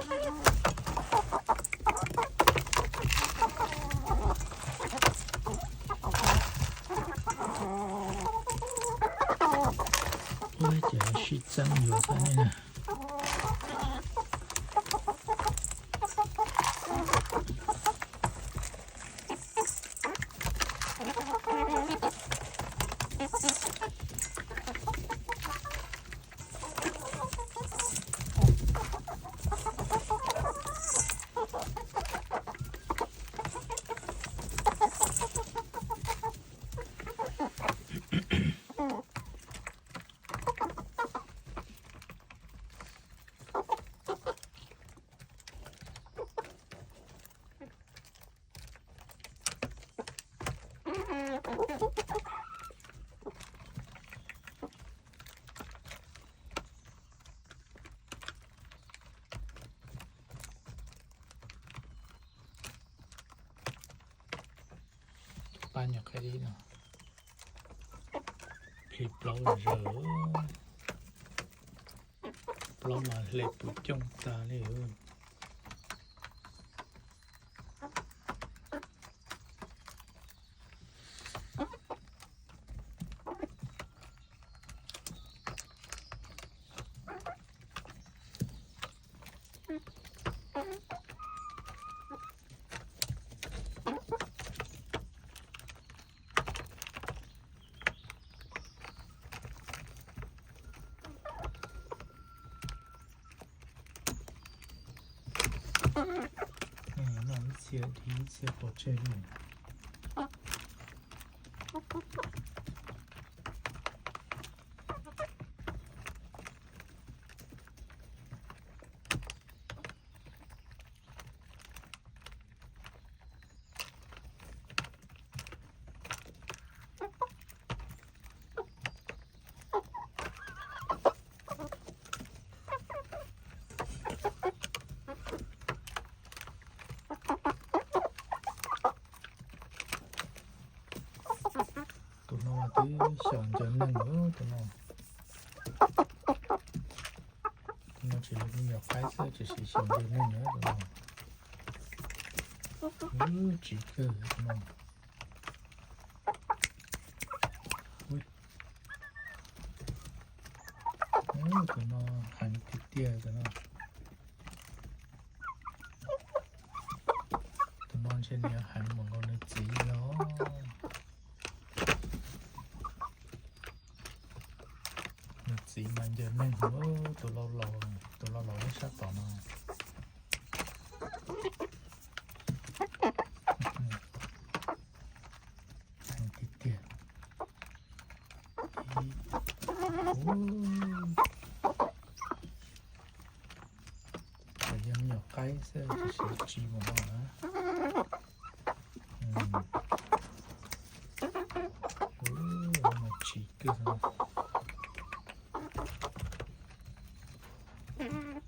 Ua cas sib txeeb yuav tau ne na. Pab nyuam qai dib no, plig plaub zaws, plaub mas hle puv cooj tag li. Noj ib txhia dib ib txhia pov tseg li. Tus no mas twb xyaum ncaws neeg lawm tus no. Tus no tsis yog me nyuam qaib xwb, tiam sis xyaum ncaws neeg na tus no. Tsiv kawg tus no. Tus no heev tiag tiag tus no. Tus no ntshe nws yuav heev mus nkaus nws txiv no. Nws txiv mas ncaws neeg heev, tus laus laus, tus laus laus nyob sab tod no. Heev tiag tiag. Txawm yog me nyuam qaib xwb tiam sis tsis mus no na. Tsis kawg.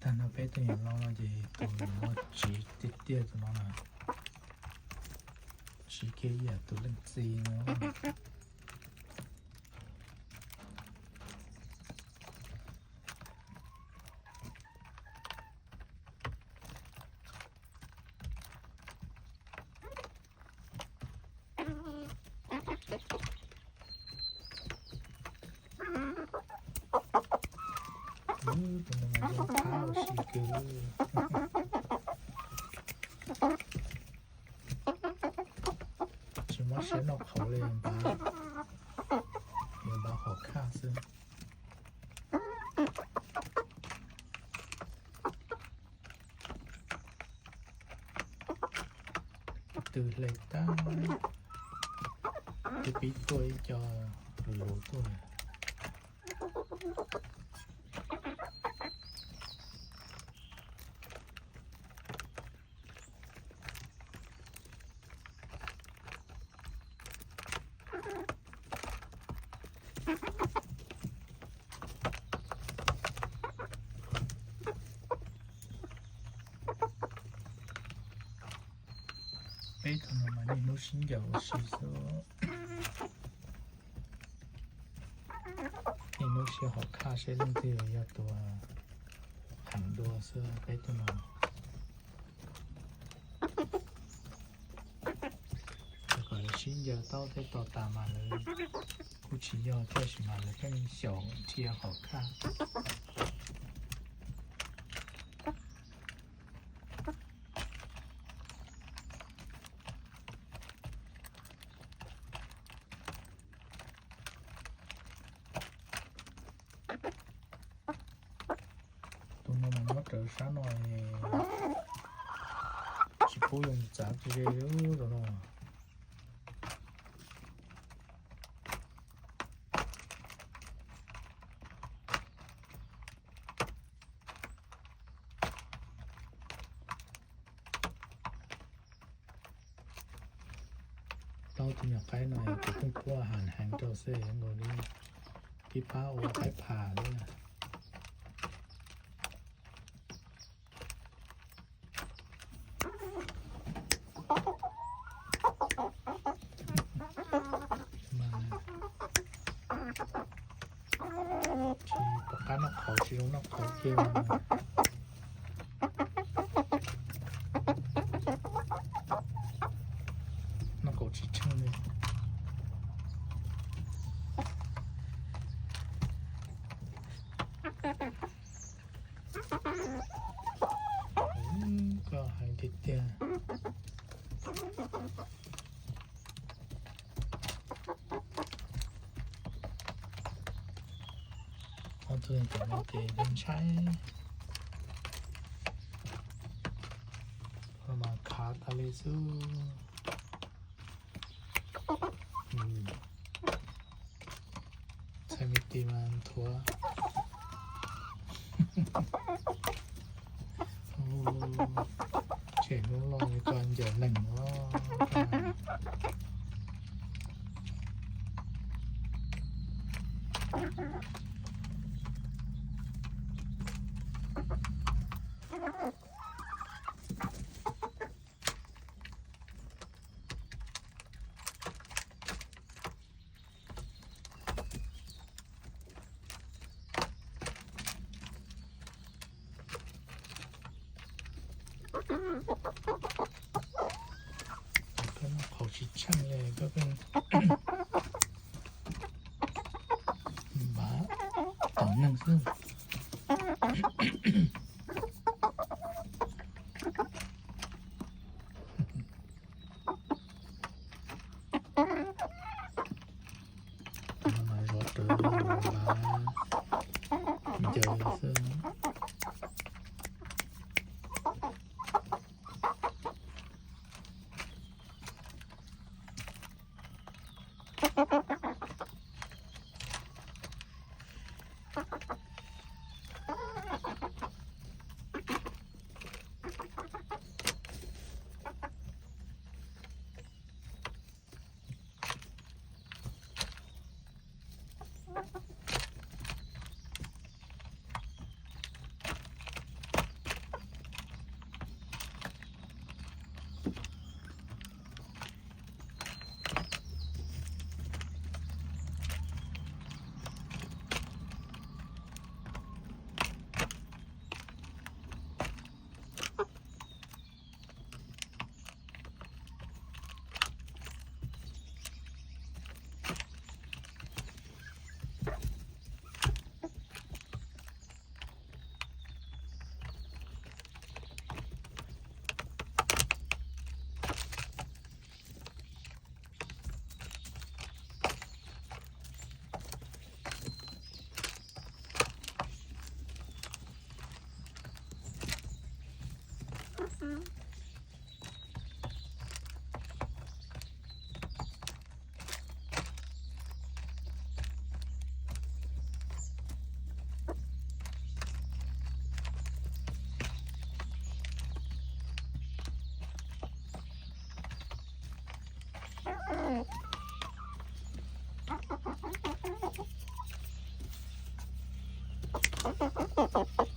Tag no peb tus nyuam hlob no ces tus nyuam hlob tsiv tiag tiag tus no na. Tsiv kiag ib yam tus leej txiv no. Tus no mas zoo thab ua si kawg. Tsis muab siab noj qhauv li, npaj, yuav npaj hom khaj xwb. Twb hle tag, twb pib tuaj ib co luv luv tuaj. Peb tug no mas niaj hnub sib ncaws ua si xwb. Niaj hnub sib hom khaj seb leej twg yog tus heev dua xwb peb tug no. Sib ncaws taub tej tos tas mas lawv kuj tsis yog thiab, tab sis mas lawv pheej xyaum dhia hauv khaj. Tus no mas nyob rawv sab no, tsis pub yuav mus txav ze ze li tus no. Taub tus nyuam qaib no kuv pheej pub ahav heev rau xwb, nkaus li tib pab ua qaib phas xwb. Tsis pom qab noj qhauv, tsis zoo noj qhauv kiag. Noj qhauv tsis tsheej li. Koj hais tiag tiag. Ob tug tam no ces ntshai, mas khav tas li xwb. Txhais me tis mas nthuav. Tshem hnub loj li ko ncaws neeg os. Koj noj qhauv tsis tsheej li, koj pheej npav tom neeg xwb. Tus no mas zov rawv npav ncaws xwb.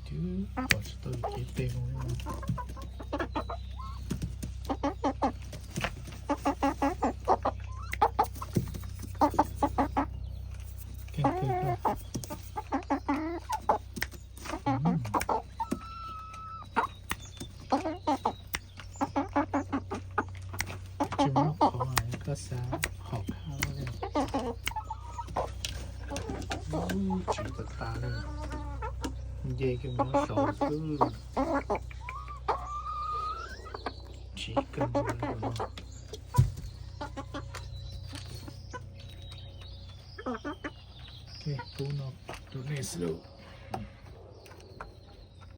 Twb pom tsis tau kev pem mus li. Keej kawg. Tsis muaj qhov koj xav. Nce kiag mus saud xwb. Tsis kawg no. Pub no rau nej xwb.